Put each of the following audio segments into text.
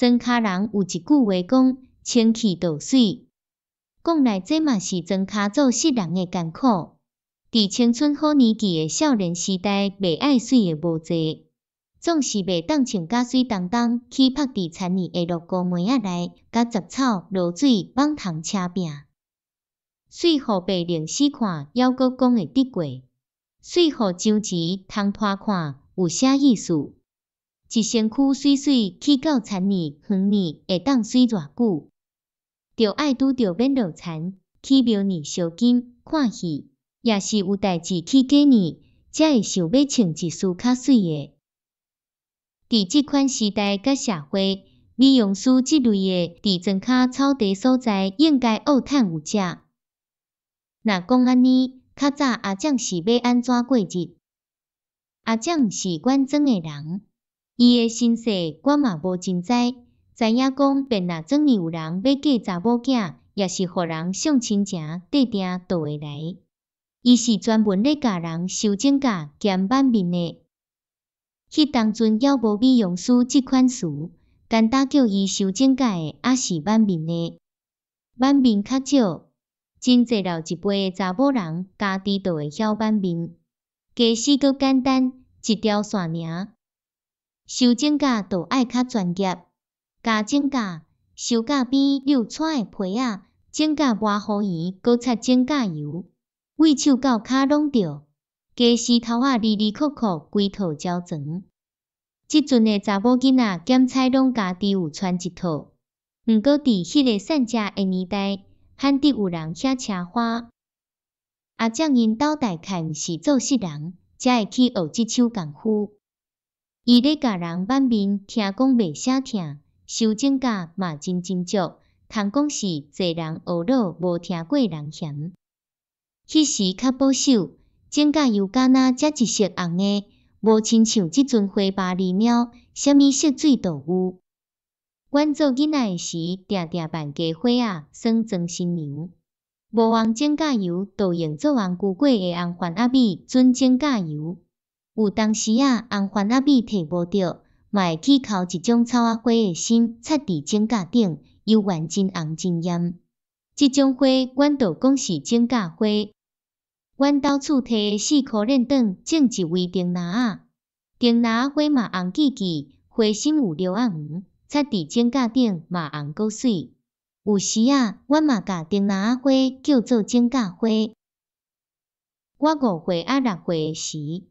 莊跤人有一句話講：清氣就媠。講來這嘛是莊跤做穡人的艱苦。佇青春好年紀的少年時代，袂愛媠的無濟，總是袂當穿甲媠當當去曝佇田爾的落菇糜仔內，佮雜草、露水、蠓蟲車拚。媠予白靈死看，猶閣講會得過。媠予張慈通拖看，有啥意思？一身軀媠媠去到田爾、園爾，會當媠偌久？著愛拄著免落田，去廟爾燒金、看戲，抑是有代誌去過年，才會想欲穿一束較媠的。佇這款時代佮社會，美容師這類的，佇莊跤草地所在，應該學趁有食。若講按呢，較早阿蔣是欲按怎過日？阿蔣是阮莊的人，伊的身世我嘛無真知，知影講便若莊爾有人欲嫁查某囝，抑是予人送親情，綴定就會來。伊是專門咧教人修指甲兼挽面的。彼當陣猶無美容師這款詞，簡單叫伊修指甲的，抑是挽面的。挽面較少，真濟老一輩的查某人家己就會曉挽面，家私閣簡單，一條線爾。修指甲就愛較專業，鉸指甲、修甲邊遛帶的皮仔，指甲磨予圓，閣擦指甲油，對手到跤攏著。家私頭仔離離扣扣，規套招全。這陣的查某囡仔剪裁攏家己有穿一套，毋過佇彼个散食的年代，罕得有人遐車花。阿蔣𪜶兜大概毋是做穡人，才會去學這手功夫。伊咧共人挽面，聽講袂啥疼，修指甲嘛真斟酌，通講是濟人學老無聽過人嫌。彼時較保守，指甲油敢若才一色紅的，無親像這陣花白狸貓，啥物色水都有。阮做囡仔的時，定定扮家伙仔，耍裝新娘。無紅指甲油，就用做紅菇粿的紅番仔米準指甲油。有當時仔紅番仔米提無著，嘛會去摳一種草仔花的心，擦佇指甲頂，猶原真紅真豔。這種花，阮就講是指甲花。阮兜厝提的四箍輾轉種一圍丁籃仔，丁籃仔花嘛紅吱吱，花心有綠仔黃，擦佇指甲頂嘛紅閣媠。有時仔，阮嘛共丁籃仔花叫做指甲花。我5歲仔6歲的時，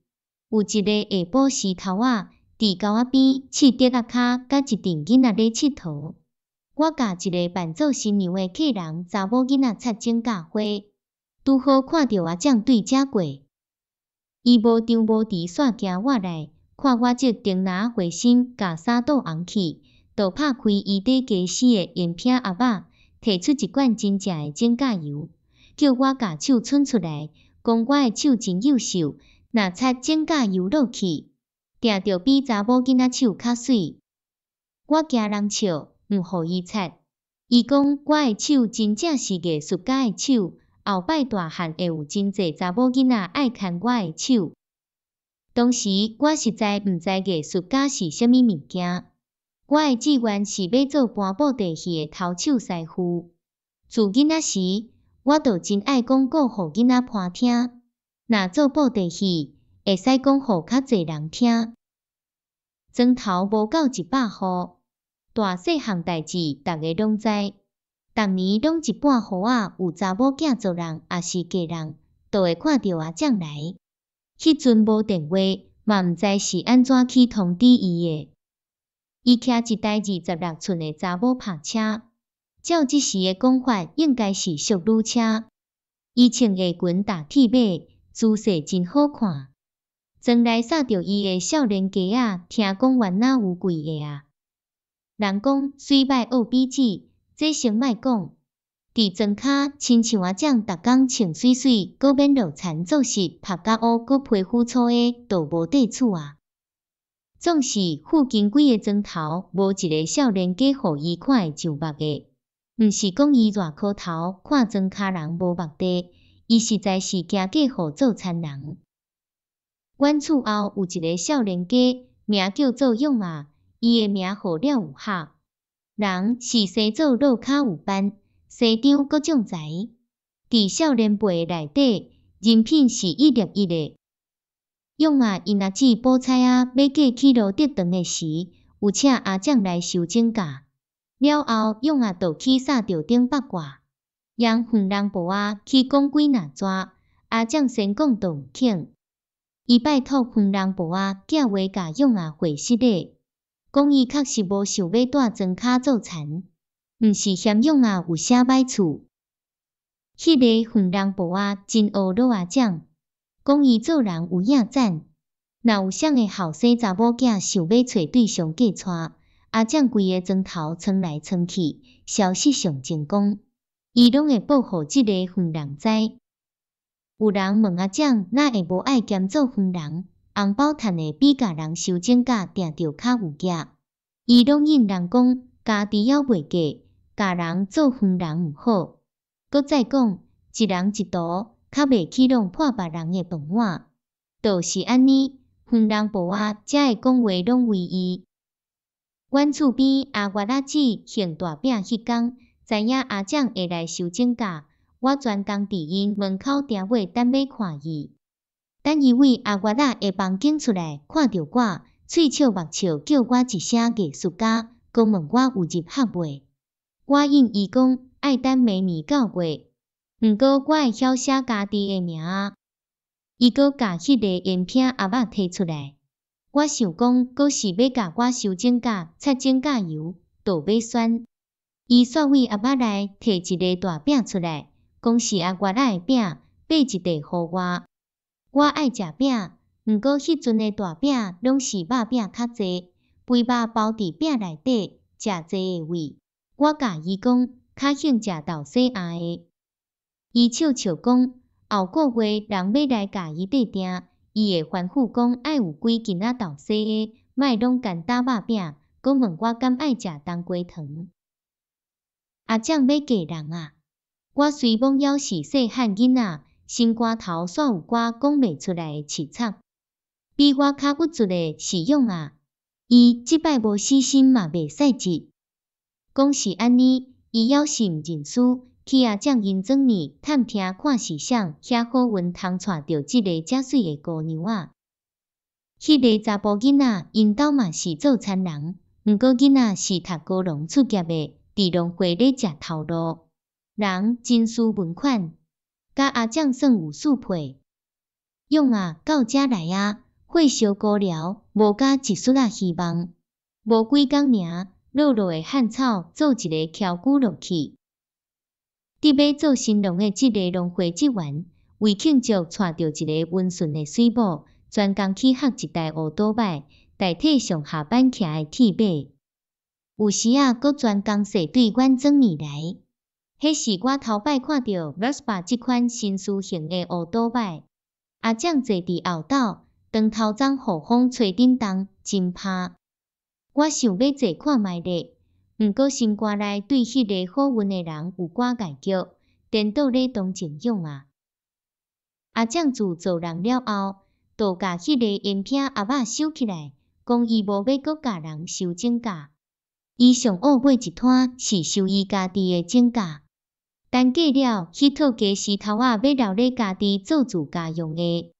有一个下晡時頭仔，佇溝仔邊試竹仔跤，佮一陣囡仔咧𨑨迌。我共一个扮做新娘的客人查某囡仔擦指甲花，拄好看著阿蔣對遮過。伊無張無遲煞行倚來，看我這丁籃仔花心共衫倒紅去，就拍開伊底家私的鉛瓶盒仔，提出一罐真正的指甲油，叫我共手伸出來，講我的手真幼秀，若擦指甲油落去，定著比查某囡仔手較媠。我驚人笑，毋予伊擦。伊講我的手真正是藝術家的手，後擺大漢會有真濟查某囡仔愛牽我的手。當時我實在毋知藝術家是啥物物件。我的志願是欲做搬布袋戲的頭手師傅。自囡仔時，我就真愛講故予囡仔伴聽。若做布袋戲，會使講予較濟人聽。莊頭無夠100戶，大細項代誌，逐个攏知。逐年攏一半雨仔，有查某囝做人，抑是嫁人，就會看著阿蔣來。彼陣無電話，嘛毋知是按怎去通知伊的。伊騎一台26寸的查某拍車，照這時的講法，應該是淑女車。伊穿下裙踏鐵馬，姿勢真好看。莊內捒著伊的少年家仔，聽講原來有幾个啊。人講媠歹學比舌，這先莫講。佇莊跤，親像阿蔣逐工穿媠媠，閣免落田做穡，曝甲烏，閣皮膚粗的，就無綴厝啊。總是附近幾个莊頭，無一个少年家予伊看會上目的。毋是講伊熱箍頭，看莊跤人無目地，伊實在是驚嫁予做田人。阮厝後有一个少年家，名叫做勇仔，伊的名號了有合。人是生做落跤有斑，生長閣將才。佇少年輩內底，人品是一粒一的。勇仔𪜶阿姊寶釵仔欲嫁去蘆竹長的時，有請阿蔣來收種甲。了後，勇仔就去掃著頂八卦，讓遠人婆仔去講幾若逝，阿蔣先講都毋肯。伊拜託遠人婆仔寄話共勇仔回失禮，講伊確實無想欲蹛莊跤做田，毋是嫌勇仔有啥歹處。彼个遠人婆仔真呵咾阿蔣，講伊做人有影讚。若有啥个後生查某囝想欲揣對象嫁娶，阿蔣規个莊頭蹛來蹛去，消息上精光，伊攏會報予這个遠人知。有人問阿蔣，哪會無愛兼做遠人？紅包趁的比共人收種甲定著較有額。伊攏應人講，家己猶未嫁，共人做遠人毋好。閣再講，一人一途，較袂去弄破別人的飯碗。就是按呢，遠人婆仔才會講話攏為伊。阮厝邊阿月仔姊還大餅彼工，知影阿蔣會來收種甲，我專工佇𪜶門口埕尾等欲看伊。等伊對阿月仔的房間出來，看著我，喙笑目笑，叫我一聲藝術家，閣問我有入學未？我應伊講，愛等明年9月。毋過我會曉寫家己的名啊。伊閣共彼个煙片盒仔提出來，我想講，閣是欲共我收指甲、擦指甲油，就欲選。伊煞對盒仔內提一个大餅出來，講是阿月仔的餅，擘一塊予我。我愛食餅，毋過彼陣的大餅攏是肉餅較濟，肥肉包佇餅內底，誠濟的味。我共伊講，較興食豆沙餡的。伊笑笑講，後個月人欲來共伊預訂，伊會吩咐講愛有幾斤仔豆沙的，莫攏干焦肉餅，閣問我敢愛食冬瓜糖。阿蔣欲嫁人啊！我雖罔猶是細漢囡仔，心肝頭煞有寡講袂出來的悽慘。比我較鬱卒的是勇仔，伊這擺無死心嘛袂使這。講是按呢，伊猶是毋認輸，去阿蔣𪜶莊裡探聽看是啥遐好運通娶著這个遮媠的姑娘仔。彼个查埔囡仔𪜶兜嘛是做田人，毋過囡仔是讀高農卒業的，佇農會咧食頭路，人真斯文款，佮阿蔣算有相配。勇仔到遮來啊，火燒孤寮，無加一絲仔希望。無幾工爾，落落的旱草做一个蹺龜落去。佇欲做新郎的這个農會職員，為慶祝娶著一个溫順的媠某，專工去學一台烏多擺，代替上下班騎的鐵馬。有時仔閣專工踅對阮莊裡來。彼是我頭擺看著 Vespa 這款新思型的烏多擺。阿蔣坐佇後斗，長頭鬃予風吹振動，真拍。我想欲坐看覓咧，毋過心肝內對彼个好運的人有寡礙腳，顛倒咧同情勇仔。阿蔣自做人了後，就共彼个煙片盒仔收起來，講伊無欲閣共人收種甲。伊上僫買一攤是收伊家己的種甲，單過了，彼套家私頭仔欲留咧家己做自家用的。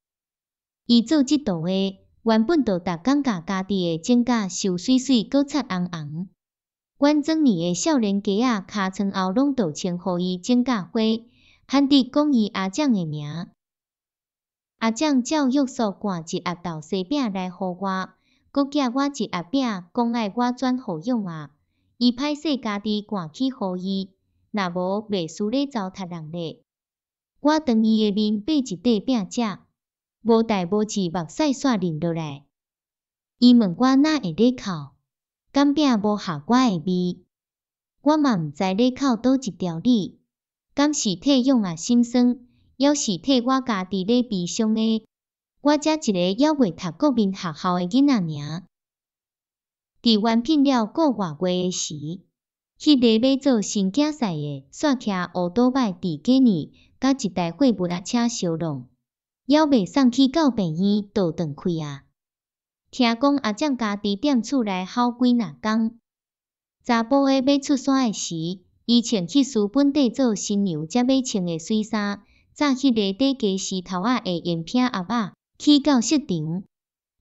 伊做這道的，原本就逐工共家己的種甲收媠媠，閣擦紅紅。阮莊裡的少年家仔，尻川後攏就稱呼伊種甲花，罕得講伊阿蔣的名。阿蔣照約束灌一盒豆沙餅來予我，閣寄我一盒餅，講愛我轉予勇仔。伊歹勢家己灌去予伊，若無袂輸咧糟蹋人咧。我當伊的面擘一塊餅食，無代無誌，目屎煞淋落來。伊問我哪會咧哭？敢餅無合我的味？我嘛毋知咧哭佗一條理，敢是替勇仔心酸，猶是替我家己咧悲傷的？我才一個猶未讀國民學校的囡仔爾。佇完聘了個外月的時，彼个欲做新囝婿的，煞騎烏多擺佇街裡，佮一台貨物仔車相撞，猶未送去到病院，就斷氣啊！聽講阿蔣家己踮厝內吼幾若工，查埔的欲出山的時，伊穿彼書本底做新娘才欲穿的媠衫，紮彼个短加絲頭仔的煙片盒仔，去到色場。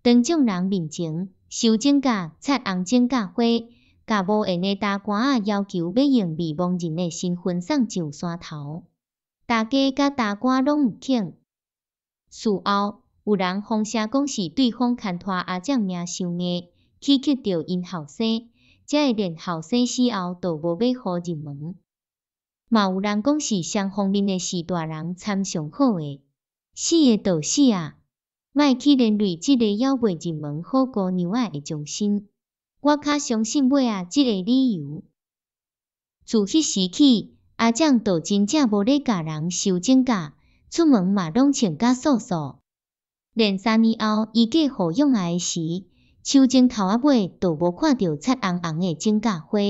當眾人面前收指甲、擦紅指甲花，共無緣的大官仔要求欲用未亡人的身份送上山頭。大家佮大官攏毋肯。事後有人風聲講是對方牽拖阿蔣命傷硬，去克著𪜶後生，才會連後生死後都無欲予入門。嘛有人講是雙方面的序大人參詳好的，死的就死啊！莫去連累這个猶未入門好姑娘仔的終身。我較相信尾仔這个理由。自彼時起，阿蔣就真正無咧共人修指甲，出門嘛攏穿甲素素。連3年後，伊嫁予勇仔的時，手指頭仔尾就無看著擦紅紅的指甲花。